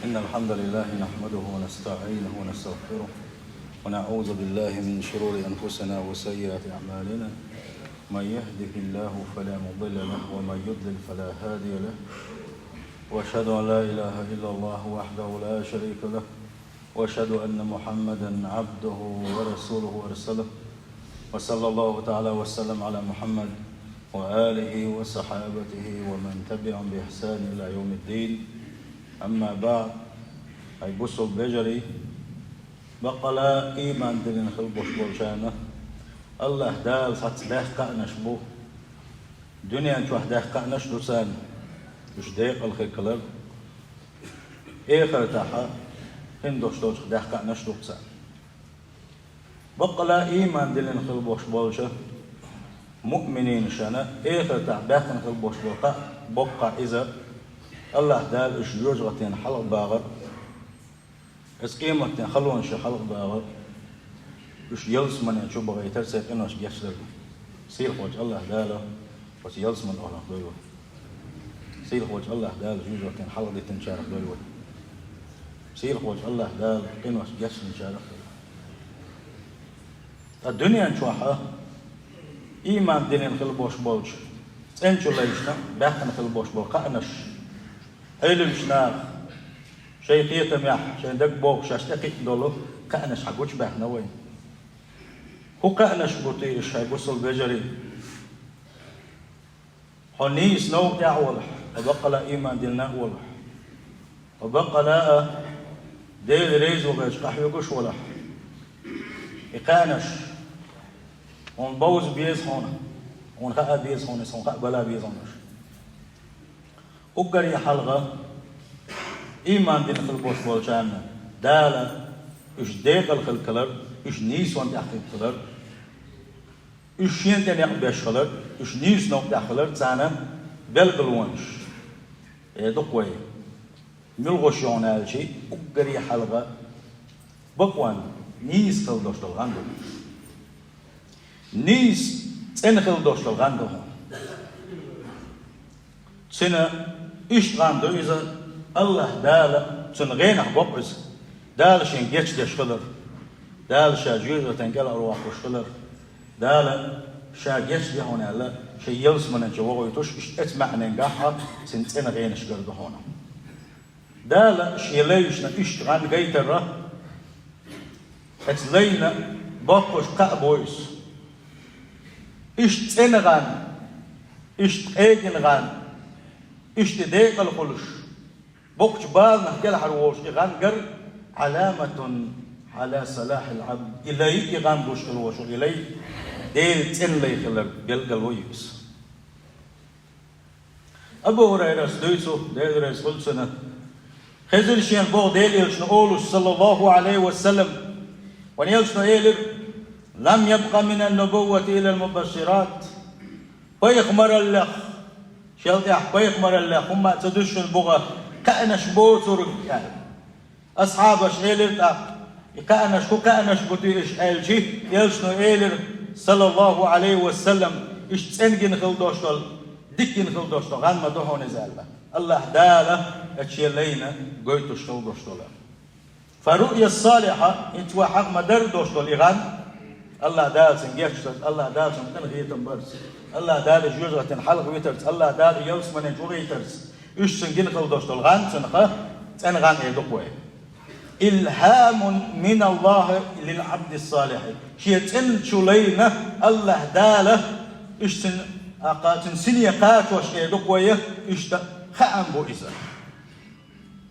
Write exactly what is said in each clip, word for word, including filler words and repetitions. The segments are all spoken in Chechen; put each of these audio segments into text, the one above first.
إن الحمد لله نحمده ونستعينه ونستغفره، ونعوذ بالله من شرور أنفسنا وسيئات أعمالنا. من يهده الله فلا مضل له، ومن يضلل فلا هادي له. وأشهد أن لا إله إلا الله وحده لا شريك له، وأشهد أن محمدا عبده ورسوله أرسله. وصلى الله تعالى وسلم على محمد وآله وصحابته ومن تبعهم بإحسان إلى يوم الدين. أما بعد. Ай бусалба вежарий, баккъала иман диллина хила болуш болчарна АллахӀ Дала цхьацца даьккха кхаъанаш бу. Дуьнен чохь даьккха кхаъанаш а ду царна, уьш декъала хир хилар, эхартахь хин долуш долчух даьккха кхаъанаш а ду царна. Баккъала иман диллина хила болуш болчу муъминийн шана эхартахь баьккхина хила болуш болу кхаъ боккха иза, АллахӀ Дала уьш жоьжахатина хьалха багӀар, иза къематден халонаш хьалха багӀар, уьш ялсамане чу бахийтар, церан къинош гечдар. Сийлахьчу АллахӀ Дала оцу ялсаман охьанах дой вай. Сийлахьчу АллахӀ Дала жоьжахатина хьалха дитинчарах дой вай. Сийлахьчу АллахӀ Дала къинош гечдинчарах дой вай. Ткъа дуьнен чохь а иман диллина хила болуш болчу цӀеначу лайшна баьккхина хила болуш болу кхаъанаш, Ӏелимчу наха шайн кхетамехь, шайн дагабогӀуш шаьш тӀекхиъна долу кхаъанаш хьан гучубаьхна вай. ХӀун кхаъанаш бу те уьш, хӀай бусалба вежарий? Хьо нийса новкъа тӀехь а волахь, хьо баккъала иман диллина а волахь, хьо баккъала а Дела реза ву хилча къахьоьгуш а волахь, и кхаъанаш хьуна бовза беза хьуна, хьуна хаа беза хьуна, хьуна хаа бала беза хьуна уьш. Уггаре хьалха иман дина хила болуш болчарна Дала уьш декъала хила хилар, уьш нийсонан тӀехь хила хилар, уьш шена тӀе некъ беш хилар, уьш нийса новкъа тӀехь хилар царна белгалонаш. Э, дукха вай. Муьлхуш йогӀун аьлчи, уггаре хьалха бакъонна нийса хила долуш долу гӀан ду. Нийса цӀена хила долуш долу гӀан ду хьуна. Цуьнан иштта гӀан ду иза, АллахӀ Дала цуьнан гӀенах бокъу иза. Дала шен гечдеш хилар. Дала ша жоьжахатин кӀелхьарвоккхуш хилар. Дала ша гечде хьуна аьлла, шен ялсаманан чу вохуьйтуш, иштта эцу маьӀненгахь а цуьнан цӀена гӀенаш гар ду хьуна. Дала шен лайшна иштта гӀан гайтара, эцу лайна боккхуш кхаъ бу иза. Иштта цӀена гӀан, иштта къегина гӀан, иштта декъала хуьлуш, боккхачу баланах кӀелхьарволуш и гӀан гар, Ӏаламатун Ӏала салахьил Ӏабд, и лай, и гӀан гуш хила волуш и лай, Делан цӀена лай хилар белгало ю иза. Абу ХӀурайрас дуьйцу, Дела реза хуьлда цунна, хезира шена боху Делан Элчано олуш, саллаллаху Ӏалайхи ва саллам, вайн Элчано элира: «Лам ябкъа минан нубуввати илал мубашшират». Пайхамараллех, шел тӀехь пайхамараллех хӀумма а ца дуьсуш бугӀа кхаъанаш боцург аьлла. Асхьабаш элира тӀаккха: «И кхаъанаш хӀун кхаъанаш бу те уьш?» аьлчи, Элчано элира, саллаллаху Ӏалайхи ва саллам: «Иштта цӀена гина хила долуш долу, дика гина хила долуш долу гӀан ма ду хьуна иза», аьлла. АллахӀ Дала эцу шен лайна гойтуш хила долуш долу. Фарруъя салихьа, хӀинца вай хьакъ ма-дарра долуш долу и гӀан, АллахӀ Дала цуьнан гечдарца, АллахӀ Дала цуьнан къинхетам барца, АллахӀ Дала жоьжахатин хьалха витарца, АллахӀ Дала ялсаманин чу вохийтарца, уьш цуьнан гина хила долуш долу гӀан цунах цӀена гӀан эр ду-кх вай. Илхьамун миналлахи лил Ӏабдис-салихьи. Шен цӀеначу лайна АллахӀ Дала уьш цуьнан, а, кха-, цуьнан сине кхачош эр ду-кх вай, иштта хаам бу иза.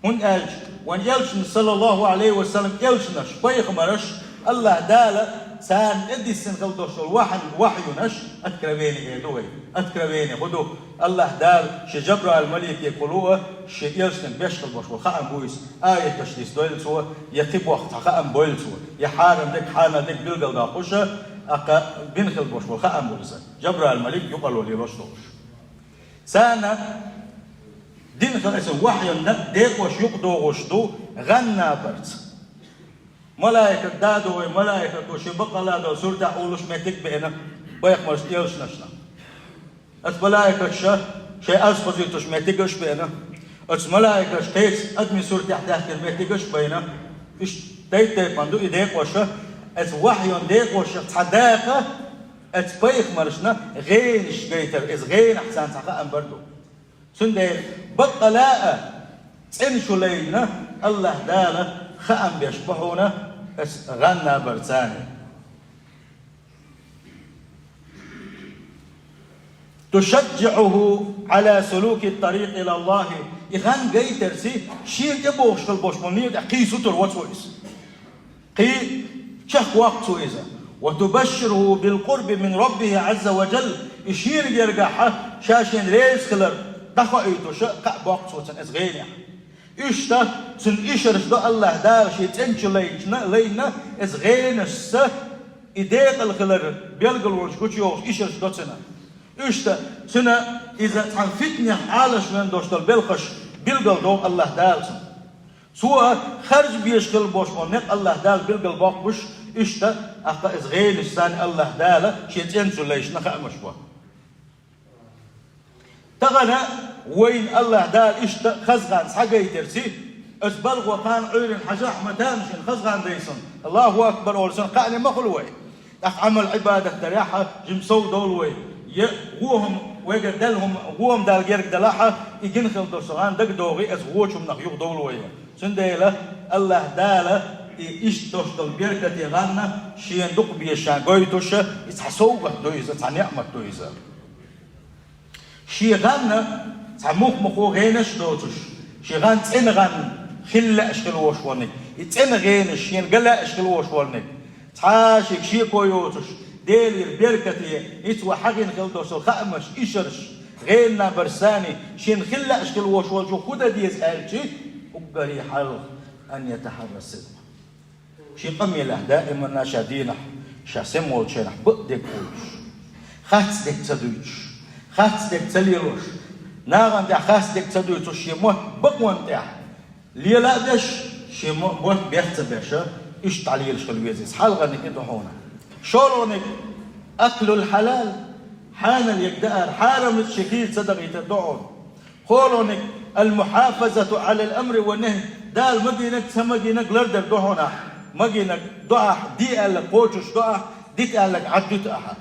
ХӀунда аьлча вайн Элчано, саллаллаху Ӏалайхи ва саллам, элчанаш, пайхамараш, АллахӀ Дала царна тӀедиссина хила долуш долу вахьан-, вахьюнаш, откровение эр ду вай. Откровение хӀун ду? АллахӀ Дала шен Жабраил маликега луъу, шен элчанна беш хила болуш бу, хаам бу иза. Аяташ дисдойла цо, я кхин боккха цхьа хаам бойла цо, я хьарам дерг, хьанал дерг билгалдоккхуш, а кха бина хила болуш бу, хаам бу иза. Жабраил малик юкъарло лелош долуш. Царна дина хила эцу вахьюнна декъош юкъадогӀуш ду гӀан набарца. Малайкат да ду вай, малайкато шен бакъалла долу суртехь уллуш меттиг а беана пайхамаршна, элчанашна. Оцу малайкаташа шайн аз хозуьйтуш меттигаш а беана. Оцу малайкаша кхечу адамийн суртехь даьхкина меттигаш а байна, иштта тайп-тайпана ду и декъоша, оцу вахьйон декъошах цхьа дакъа оцу пайхамаршна гӀенаш гайтар, иза гӀенах царна цхьа хаам бар ду. Цундела баккъала а цӀена шу лайна, АллахӀ Дала хаам беш бу хьуна оцу гӀан набарца. تشجعه على سلوك الطريق إلى الله. И гӀан гайтарца шена тӀебогӀуш хила болуш болу некъа тӀехь кхин сутара воцу иза. Кхин чекхвоккху цо иза. وتبشره بالقرب من ربه عز وجل. И шена гергахь ша шена реза хилар дӀахоуьйтуш а кхаъ боккху цо цунна иза гӀенех. Иштта цунна ишарш до АллахӀ Дала шен цӀеначу лайна, лайна иза гӀенашца и декъала хилар билгалонаш гучуйохуш ишарш до цунна. Иштта цуьнан иза цхьана фитнех Ӏалашван долуш долу белхаш билгал доху АллахӀ Дала цунна. Цо харж беш хила болуш болу некъ АллахӀ Дала билгал боккхуш, иштта, аккха иза гӀенаш санна АллахӀ Дала шен цӀеначу лайшна хаамаш бо. Тахана вайна АллахӀ Дала иштта хаза гӀан схьагайтарций, аса балхо кхана Ӏуьйрина хьажахь ма тамашийна хаза гӀан дайсан, Аллаху акбар олусан кхаъне ма хуьлу вай. ТӀаккха Ӏамал-Ӏибадат дарехь а жима сов довлу вай. Я гӀо хӀума, вайгара даьлла хӀума, гӀо хӀума Далла герга далахь а, и гина хила долуш гӀан дага догӀий, аса гӀочу хӀуманах юха довлу вай. Цундела АллахӀ Дала и иштта долуш долу беркате гӀанна шена дукха беза ша гойтуш а, и цхьа совгӀат ду иза, цхьа неӀмат ду иза. Шен гӀанна цхьа мух-мухо гӀенаш а доцуш, шен гӀан цӀена гӀан хила лаьаш хила волуш волниг, и цӀена гӀенаш шена ган лаьаш хила волуш волниг, цхьа а шега шеко йоцуш, Делера беркате, ица ван хьагӀина хила долуш долу хаамаш, ишарш, гӀенна барсани, шена хила лаьаш хила волуш волчу хӀун дан деза аьлчи, уггаре хьалха, أن يتحرى الصدق. Шен къамелехь даиманна ша дийнахь, ша сема волчу хенахь бакъдерг олуш, харцдерг ца дуьйцуш, харцдерг ца лелош, нахана тӀехь харцдерг ца дуьйцуш, шен мотт бакъонна тӀехь лела а беш, шен мо-, мотт бех ца беш, иштта дӀалелаш хила веза иза. Хьалхарниг и ду хьуна. ШолгӀаниг, أكل الحلال, хьанал ерг даар, хьарам шен кийра ца дахийтар ду хьуна. КхоалгӀаниг, المحافظة على الأمر والنهي, Дала магийнарг, ца магийнарг лардар ду хьуна ахь. Магийнарг до ахь, де аьлларг кхочуш до ахь, дита аьлларг Ӏад дуьту ахьа.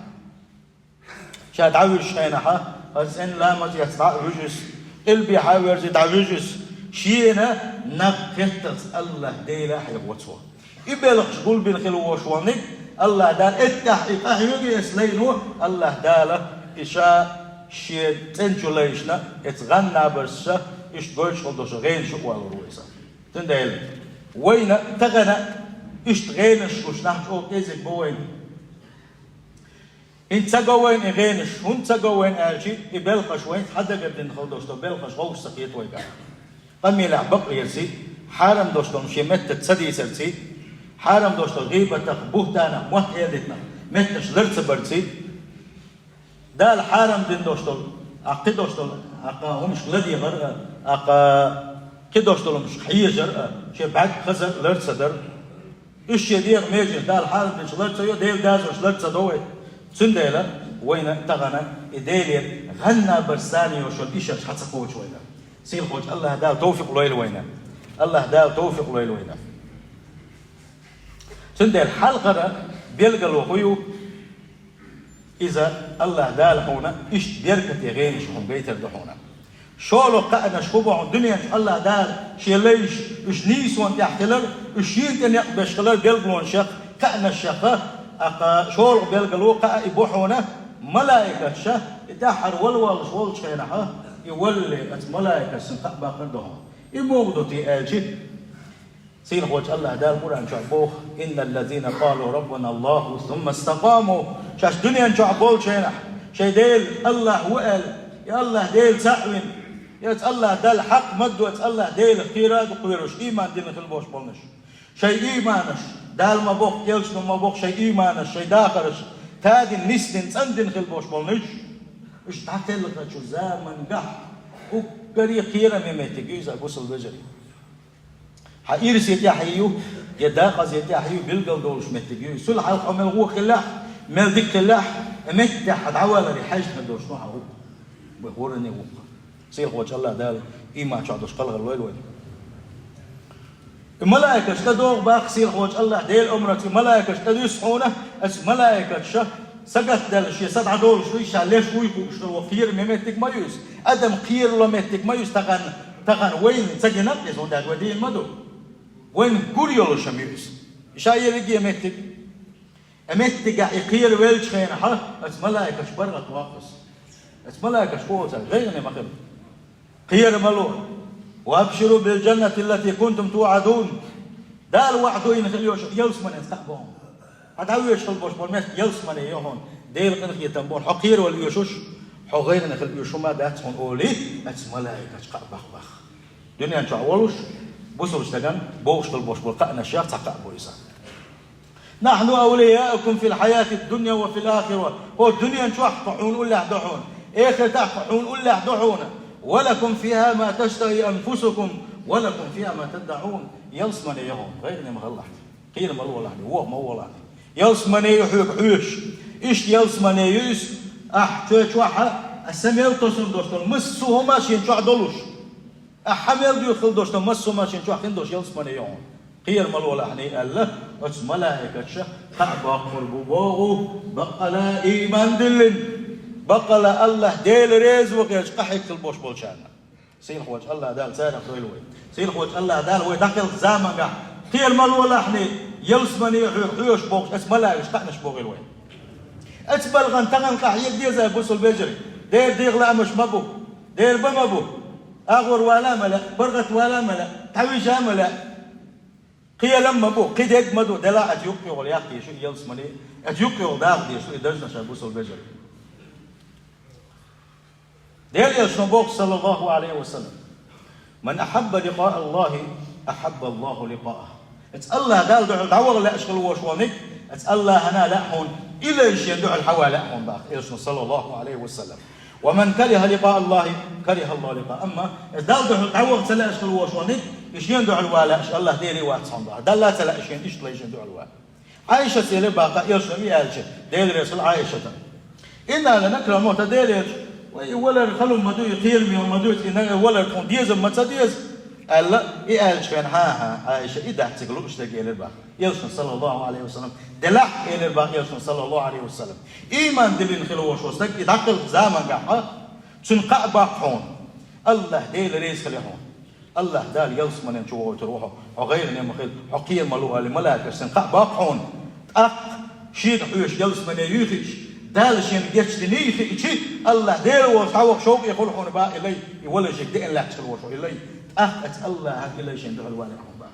Ша дӀавуьжучу хенахьа, хӀара цӀена ламаз эцна дӀа а вуьжу иза, къилбехьа а верзий дӀавуьжу иза, шена нах кхетталц АллахӀ Дела хьехо цо. И белхаш гулбина хила волуш волниг, АллахӀ Дала эттехь и къахьоьгу эс лайно, АллахӀ Дала и ша шен цӀеначу лайшна, эца гӀан набарша, иштта гойтуш хила долуш гӀенаш а олур ву иза. Цундела вайна тахана иштта гӀенаш гуш нах чӀогӀа кӀезиг бу вайна. ХӀинца ца го вайна и гӀенаш, хӀунда ца го вайна аьлчи, и белхаш вайна хьан дагардина хила долуш долу белхаш гӀовс ца хета вайгахь. Къамелехь бакъ лерций, хьарам долуш долу шен меттаца ца дийцарций, хьарам долуш долу гӀийбатах, бухӀтанах, мотт элдитанах метташ лар ца барций, Дала хьарам дина долуш долу, а кхидолуш долу, а кха хӀумаш ладегӀар а, а кха кхидолуш долу хӀумаш хьежар а, шен бӀаьрг хазар а лар ца дар. Уьш шен дегӀан меженаш Дала хьарам динчу лар ца йо, Делан дозанаш лар ца до вай. Цундела вайна тахана и Делера гӀан набарш санна йолуш йолу ишарш хьан ца кхочу вайна. Сийлахьчу АллахӀ Дала товфикъ лойла вайна. АллахӀ Дала товфикъ лойла вайна. Цундела хьалхара билгало хӀун ю? Иза АллахӀ Дала хьуна иштта беркате гӀенаш хьуна гайтар ду хьуна. ШолгӀа кхаънаш хӀун бу хьуна дуьнен чу АллахӀ Дала шен лайш, уьш нийсонан тӀехь хилар, уьш шена тӀе некъ беш хилар билгалонашех, кхаънашех, а кха шолгӀа билгало кхаа и бу хьуна, малайкаша и тӀаьххьара валаваллаш волчу хенахьа, и валале оцу малайкашна кхаъ баккхар ду хьуна. И муха ду те аьлчи, Сийлахьчу АллахӀ Дала Къуръан чохь боху: «إن الذين قالوا ربنا الله ثم استقاموا». Шаьш дуьнен чохь болчу хенахь, шайн Дела АллахӀ ву аьлла, и АллахӀ Дела цхьаъ вина, и оцу АллахӀ Далла хьакъ ма ду, оцу АллахӀ Делах кхера а ду кхоьруш, ийман дина хила болуш болнаш. Шайн ийманаш, Дала ма боху, элчано ма боху, шайн ийманаш, шайн дахараш тадина, нисдина, цӀандина хила болуш болнаш. Уьш дӀакхелхачу замангахь уггаре кхераме меттиг ю иза, гусал вежарий. Хьан ирсе тӀаьхье ю, я дакъаза тӀаьхье ю, билгал долуш меттиг ю. Цул хьалха хьо мел гӀо хиллехь, мел дика хиллехь, и меттехь хьан дӀаваларе хьаьжна долуш ду хьан гӀуллакх. Бу хӀоране ву-кх. Сийлахьчу АллахӀ Дала Ийман чохь долуш кхалхар лойла вайна. И малайкаш тӀедогӀу боху сийлахьчу Аллахь Делан омраца, и малайкаш тӀедуьссу хьуна, оцу малайкаша сагатделла шен са дӀадолуш ду, ша леш вуй хууш хилла, кхераме меттиг ма ю иза. Адам кхерало меттиг ма ю иза, тахана, тахана вайна ца гина иза, хӀунда аьлча вай дийна ма ду. Вайна гур йолуш ма ю иза. Ша ерриге меттиг. И меттигехь и кхеравеллачу хенахь, оцу малайкаша паргӀат воккху иза. Оцу малайкаша кхочуш гӀайгӀане ма хила. Кхера ма ло. «Ва абширу бил джаннати ллати кунтум туъадун». Дала ваӀда дина хила йолуш ялсаманин кхаъ боху. Хьан дӀавоьдуш хила болуш болу меттиг ялсамане ю хьуна. Делан къинхетам боху, хьо кхеравала оьшуш, хьо гӀайгӀане хила оьшуш хӀума дац хьуна олий, оцу малайкаша кхаъ бах-бах. Дуьнен чохь волуш, бусалба стагана бохуш хила болуш болу кхаънашех цхьа кхаъ бу иза. «Нахьну авлияукум фил хьаяти ддунья ва фил ахира». ХӀокху дуьнен чохь кху хьуна уллехь ду хьуна, эхартахь кху хьуна уллехь ду хьуна. «Ва лакум фиха ма таштахи анфусукум, ва лакум фиха ма таддаъун». Ялсамане ю хьуна, гӀайгӀане ма хилалахь, кхера ма лолахь, вон ма волахь. Ялсамане ю хьоьга хьоьжуш. Иштта ялсамане ю иза, ахь чу чохь а сан мел тосун долуш долу массо а хӀума шен чохь долуш. Ахь хьан мел дуьйху хила долуш дан массо а машин чохь хин долуш ялсамане ю хьуна. Кхера ма лолахь аьлла, оцу малайкаша кхаъ боккхур бу боху, баккъала ийман диллина. Баккъала Аллахь Дела реза ву хилча къахьегна хила болуш болчарна. Сийлахьчу Аллахь Дала царах дойла вай. Сийлахьчу Аллахь Дала вай дӀакхелхачу замангахь кхера ма лолахь, ялсамане ю хьоьга хьоьжуш бохуш, оцу малайкаша кхаънаш бохийла вай. Оцу балхана тахана къахьега деза бусалба вежарий. Дера дегӀан лаамаш ма бу. Дера бан ма бу. АгӀор вала а ма лаьа, паргӀат вала а ма лаьа, тхьавижа а ма лаьа. Кхерам ма бу, кхидерг ма ду, делахь а оцу юккъехула яккха еза шу и ялсамане, оцу юккъехула даха деза шу и даржаш бусалба вежарий. Делан Элчано боху, саллаллаху Ӏалайхи ва саллам: «Ман ахьабба ликъаа Аллахи, ахьабба Аллаху ликъааху». Оцу Аллахь Далла дуьхьал дӀаваха лаьаш хила волуш волниг, оцу Аллахьана лаьа хьуна, и лай шен дуьхьал хьава лаьа хьуна боху Элчано, саллаллаху Ӏалайхи ва саллам. «Ва ман кариха ликъаа Аллахи, кариха Аллаху ликъааху». Амма оцу Далла дуьхьал дӀаваха ца лаьаш хила волуш волниг, и шен дуьхьал вала лаьаш Аллахь Деле вац хьуна боху. Далла ца лаьа шен, иштта лай шен дуьхьал вала. Ӏайшас элира боху Элчано и аьлча, Дела реза хила Ӏайшата: «Инна ланакрахул мавта», Делан Элча, вай и валар хала ма ду, и кхераме ма ду, и валар тхуна деза ма ца деза, аьлла, и аьлча хенахь, хьан-хьан, Ӏайша, и дац цига лууш дерг элира боху Элчано, саллаллаху Ӏалайхи ва саллам. Делахь элира боху Элчано, саллаллаху Ӏалайхи ва саллам. Ийман диллина хила волуш волу стаг и дӀакхелхачу замангахь, цуьнан кхаъ баккха хьуна. Аллахь Дела реза хила хьуна. Аллахь Дала ялсаманен чу вохуьйтур ву хьо, хьо гӀайгӀане ма хила, хьо кхера ма ло аьлла, малайкаша цуьнан кхаъ баккха хьуна. ТӀаккха шега хьоьжуш ялсамане юй хиъча, Дала шена гечдиний хиъча, Аллахь Дела волчу дӀаваха шовкъе хуьлу хьуна боху и лай, и валар шега деана лаьтташ хила волуш волу и лай. ТӀаккха оцу Аллахьана и лай шен дуьхьал валийна хьуна боху.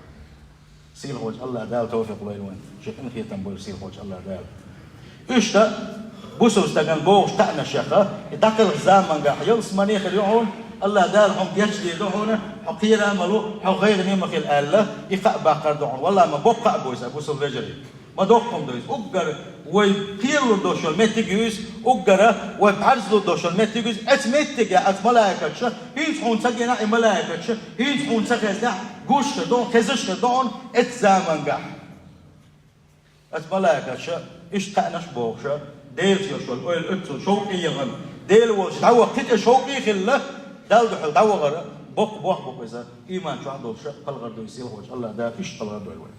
Сийлахьчу Аллахь Дала тавфикъ лойла вайна, шен къинхетам бойла сийлахьчу Аллахь Дала. Иштта бусалба стагана бохуш кхаънаш яха, и дӀакхелхачу замангахь ялсамане хир ю хьуна, Аллахь Дала хьуна гечдийр ду хьуна, хьо кхера а ма ло, хьо гӀайгӀане ма хила аьлла, и кхаъ баккхар ду хьуна. Валлахь, ма боккха кхаъ бу иза, бусалба вежарий. Ма доккха хӀума ду иза. Уггар вай кхералур долуш йолу меттиг ю иза, уггара вай бӀаьрзлур долуш йолу меттиг ю иза. Оцу меттигехь оцу малайкаша, хӀинца хьуна ца гинехь и малайкаша, хӀинца хьуна ца хезнехь, гуш хир ду хьуна, хезаш хир ду хьуна оцу замангахь. Оцу малайкаша, иштта кхаънаш бохуша, Делаца йолуш йолу ойла оццул шовкъе яхана, Дела волчу дӀаваха кхин тӀе шовкъе хилла, Далла дуьхьал дӀавахара боккха бохам бу иза, ийман чохь долуша кхалхар ду иза, сийлахьчу Аллахь Дала иштта кхалхар дойла вай.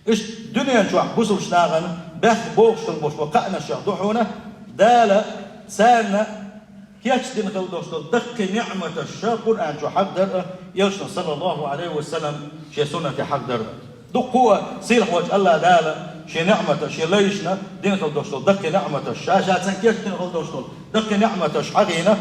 Иштта дуьнен чохь бусалба нахана бехк бохуш хила болуш болу кхаънашех ду хьуна, Дала царна кечдина хила долуш долу даккхий неӀматаш ша Къуръан чу хьахадар а, Элчано, саллаллаху Ӏалайхи ва саллам, шен суннате хьахадар а. Дуккха а сийлахьчу Аллахь Дала шен неӀматаш, шен лайшна дина хила долуш долу даккхий неӀматаш, ша, ша царна кечдина хила долуш долу даккхий неӀматаш хьахийна,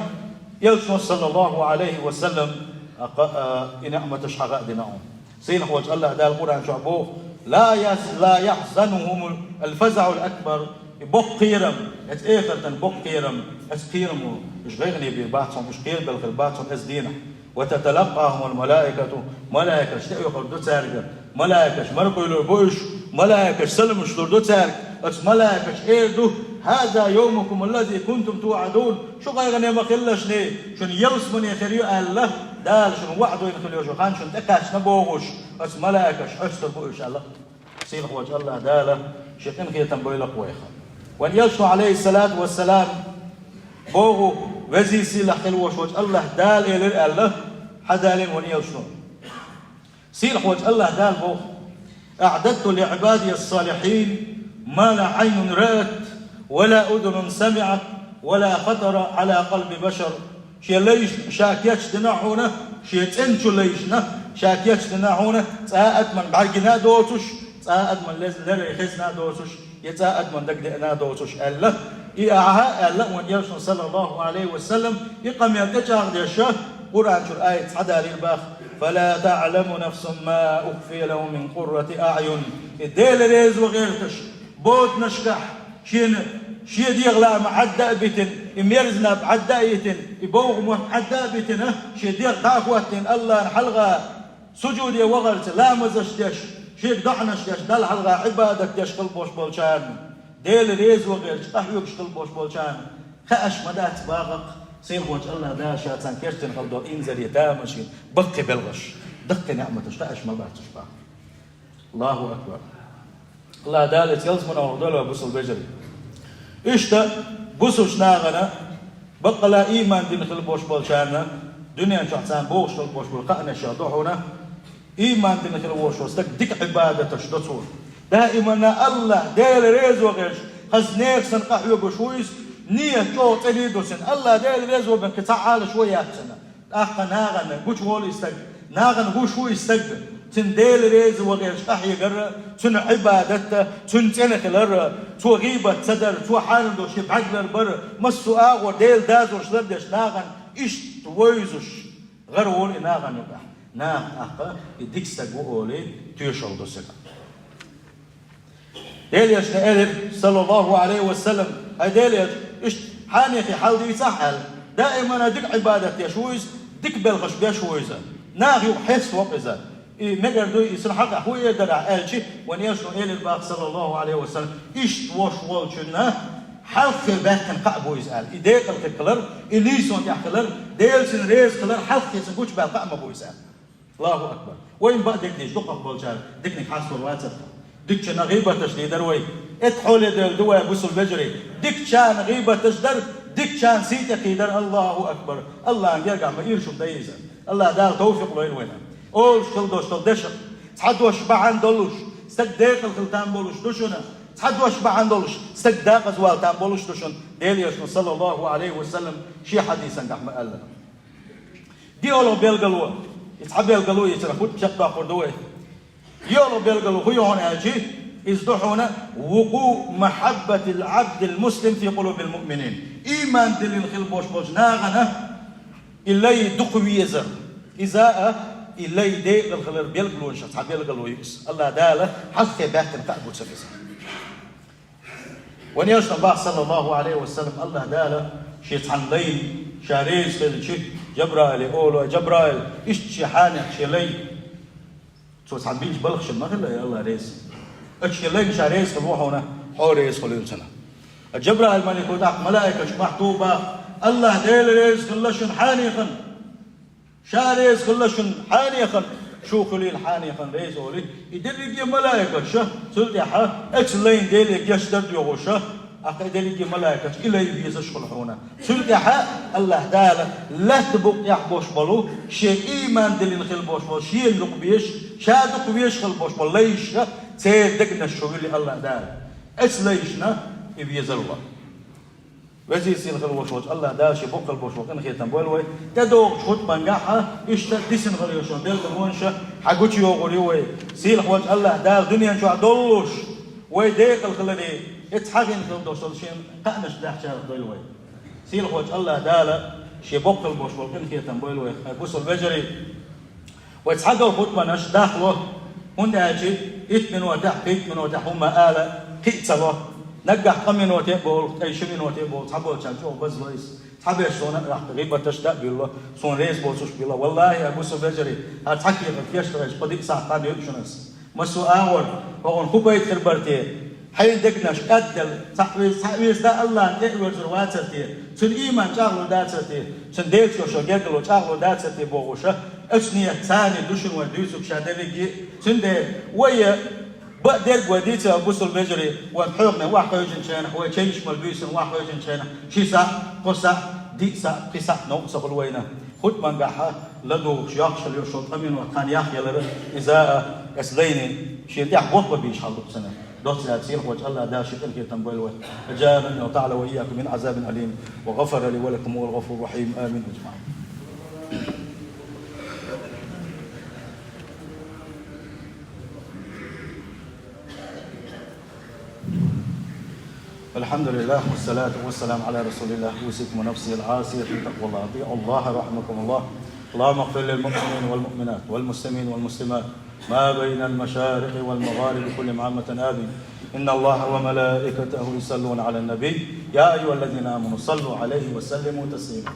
Элчано, саллаллаху Ӏалайхи ва саллам, а, кха-, а, и неӀматаш хьаха а дина хьуна. Сийлахьчу Аллахь Дала Къуръан чохь боху: «Ла яз-, ла яхьзунхумул фазаъул акбар». И боккха кхерам, оцу эхартан боккха кхерам, оцу кхерамо уьш гӀайгӀане бийр бац хьуна, уьш кхерабелла хир бац хьуна оцу дийнахь. «Ва таталаккъахумул малаикату». Малайкаш тӀеоьхур ду цаьрга. Малайкаш маракъуьйлур бу уьш. Малайкаш саламаш лур ду цаьрга. Оцу малайкаша эр ду: «Хаза йовмукум аллази кунтум туъадун». Шу гӀайгӀане ма хилалаш, шуна ялсамане хир ю аьлла, Дала шуна ваӀда дина хила йолу хан шуна тӀекхаьчна бохуш, оцу малайкаша хьоьстур бу уьш аьлла. Сийлахьчу Аллахь Дала шен къинхетам бойла вайх. Вайн Элчано, Ӏалайхиссалату вассалам, боху: Веза-сийлахь хила волуш волчу АллахӀ Дала элира аьлла, хьадалийна вайн элчано. Сийлахь волчу АллахӀ Дала боху: «أعددت لعبادي الصالحين ما لا عين رأت ولا أذن سمعت ولا خطر على قلب بشر». Шен лайшна ша кечдина хьуна, шен цӀена чу лайшна ша кечдина хьуна, цкъа а адамна бӀаьргина а доцуш, цкъа а адамна лез-, леррина хезна а доцуш, я цкъа а адамна дагадеана а доцуш аьлла. И ахьа аьлла вайн элчано, саллаллаху Ӏалайхи ва саллам, и къамел тӀечӀагӀдеш, Къуръан чуьра аят схьадалийра боху: «فلا تعلم نفس ما أخفي لهم من قرة أعين». И Дела резо гӀерташ, боданашкахь шена, шен дегӀан лаам Ӏадда а битина, и мерза наб Ӏадда а йитина, и бовха мотт Ӏадда а битина, шен дегӀ дӀа а хӀоттийна, АллахӀна хьалха сужуде вахарца ламазаш деш, шега доӀанаш деш, Далла хьалха Ӏибадат деш хила болуш болчарна, Дела резо гӀерташ къахьоьгуш хила болуш болчарна хаьаш ма дац боху-кх, сийлахь волчу АллахӀ Дала ша царна кечдина хила долу инзаре тамашийна баккхий белхаш, даккхий неӀматаш хаьаш ма бац уьш боху. Аллаху акбар! АллахӀ Дала иза ялсаманехь дойла вайн, бусалба вежарий. Иштта бусалба нахана, баккъала а ийман дина хила болуш болчарна, дуьнен чохь царна богӀуш хила болуш болу кхаанех ду хьуна, ийман дина хила волуш волу стаг дика Ӏибадаташ до цо. Даиманна АллахӀ Дела резо гӀерташ, хаза нехан санна къахьоьгуш ву иза, нийят чӀогӀа цӀена а доцуш, АллахӀ Дела резо бен кхин цхьа Ӏалашо а яц цуьнан. ТӀаккха нахана гучуволу и стаг, нахана гуш ву и стаг, цуьнан Дела резо гӀерташ къахьегар, цуьнан Ӏибадат а, цуьнан цӀена хилар а, цо гӀийбат ца дар, цо хьарам долуш шен бӀаьрг ларбар а, массо а агӀор Делан дозаллаш лардеш нахана иштта вевзаш гӀараволу и нахана юкъахь. Наха тӀаккха и дика стаг ву олий, тоьшалла до цуьнан. Делан элчано элира, саллаллаху Ӏалайхи ва саллам: «ХӀай Делан элча, иштта хьенехан хьал дийцахь», – аьлла. Даиманна дика Ӏибадат деш ву иза, дика белхаш беш ву иза. Наха юкъахь хьеставо-кх иза. И мегар дуй, и цуьнан хьакъехь хӀун эр дара ахь аьлча, вайн элчано элира боху, саллаллаху Ӏалайхи ва саллам: «Иштта волуш волчунна хьалххе баьхкина кхаъ бу иза», – аьлла. И декъала хир хилар, и нийсонан тӀехь хилар, Дела цунна реза хилар хьалххе цунна гучубаьлла кхаъ ма бу иза аьлла. Аллаху акбар! Вайн бакъдерг дийца дукхах болчара диканиг хьастор вацара. Дикачарна гӀийбаташ дийр дара вай. Эцу хьоле девлла ду вай, бусалба вежарий. Дикачарна гӀийбаташ дар, дикачарна сий тӀекхийдар. Аллаху акбар! АллахӀан гергахь ма ийра шуна дан иза. АллахӀ Дала тавфикъ лойла вайна. Олуш хила долуш долу дешах цхьа дош бахьана долуш, стаг декъала хила там болуш ду шуна. Цхьа дош бахьана долуш, стаг декъаза вала там болуш ду шуна. Делан элчано, саллаллаху Ӏалайхи ва саллам, шен хьадисангахь ма аьлла. ДиъалгӀа белгало, и цхьа белгало, и цара хӀутту чекхдоккхур ду вай. ДиъалгӀа белгало хӀун ю хьуна аьлча, иза ду хьуна: «وقوع محبة العبد المسلم في قلوب المؤمنين». Ийман диллина хила болуш болчу нахана и лай дукха везар. Иза а, и лай декъала хилар белгалонех цхьа белгало ю иза. АллахӀ Дала хьалххе баьхкина кхаъ бу цунна иза. Вайн элчано боху, саллаллаху Ӏалайхи ва саллам, АллахӀ Дала шен цхьана лайна ша реза хилча, Жабраиле олу: «Жабраил, иштта шен хьенех, шен лай». Цо цхьана бинчу балхашна ма хилла АллахӀ реза. Оцу шен лайна ша реза хилла ву хьуна, хьо а реза хуьлийла цунна. Ткъа Жабраил малико тӀаккха малайкашка мохь туху боху: «АллахӀ Дела реза хилла шуна хьенехана». Ша реза хилла шуна хьенехана, шу хуьлийла хьенехана реза олий, и дерриге а малайкаш, цул тӀаьхьа оцу лайна Деле гечдар доьхуш, тӀаккха и дерриге а малайкаш и лай везаш хуьлу хьуна. Цул тӀаьхьа АллахӀ Дала лаьтта букъ тӀехь болуш болу, шен ийман диллина хила болуш болу, шена дукха везаш, ша дукха везаш хила болуш болу лайш, церан дегнаш чу вуьллу АллахӀ Дала. Оцу лайшна и везар ван. Веза-сийлахь хила волуш волчу АллахӀ Дала шен боккъал болуш болу къинхетам бойла вай. ТӀедогӀучу хутбангахь а иштта дисина хила йолуш йолу белгалонаш хьагучуйогӀур ю вай. Сийлахь волчу АллахӀ Дала дуьнен чохь доллуш, вай декъала хиларе, эцу хьагӀина хила долуш долу шен кхаъанаш дахчарах дойла вай. Сийлахь волчу АллахӀ Дала шен боккъал болуш болу къинхетам бойла вай, хьай бусалба вежарий. Вай цхьадолу хутбанаш дахло, хӀунда аьлча итт минотехь, пхийтта минотехь хӀумма ала кхин а ца ло. Наггахь ткъа миноте а бовлу, ткъе ши миноте а бовлу, цхьаболчарна чӀогӀа базло иза. Цхьаберш суна а лахка гӀийбаташ да а буьлло, суна реза боцуш а буьлло. Валлахи, ай бусалба вежарий, хӀара цхьа кехат гечдахьча, кхо-диъ сахьт хан ю шуна аса. Массо а агӀор, хӀокхунна хӀун пайда хир бара те? Хьайн дегнаш кӀадделла, цхьаъ веза, цхьаъ веза дан АллахӀна тӀе а верзур вацара те? Цуьнан ийман чӀагӀлур дацара те? Цуьнан Делан чохь гергарло чӀагӀлур дацара те бохуш, оцу ният царна ду шуна вай дуьйцург ша дерриге а. Цундела вай бакъдерг вай дийца а бусалба вежарий, вайн хьоьхуш охьахевшинчу хенахь, вай чевнаш мала буьйсанна охьахевшинчу хенахь, ши сахьт, кхо сахьт, Диъ сахьат, пхи сахьат новкъа ца хуьлу вайна. ХӀуттамангахь ладугӀуш, йоккхуш йолу тӀамено тхан яхъялара, иза а, эс лайни, шен тӀехь болх бан безаш хьал ду цунна. Доцца цӀе йолчу Аллах Дала шен къинхетам бойла вай. أجارني الله تعالى وإياكم من عذاب أليم، وغفر لي ولكم، وهو الغفور الرحيم. آمين أجمعين. الحمد لله، والصلاة والسلام على رسول الله. أوصيكم ونفسي العاصية بتقوى الله. أطيعوا الله رحمكم الله. اللهم اغفر للمؤمنين والمؤمنات والمسلمين والمسلمات ما بين المشارق والمغارب كلهم عامة، آمين. إن الله وملائكته يصلون على النبي، يا أيها الذين آمنوا صلوا عليه وسلموا تسليما.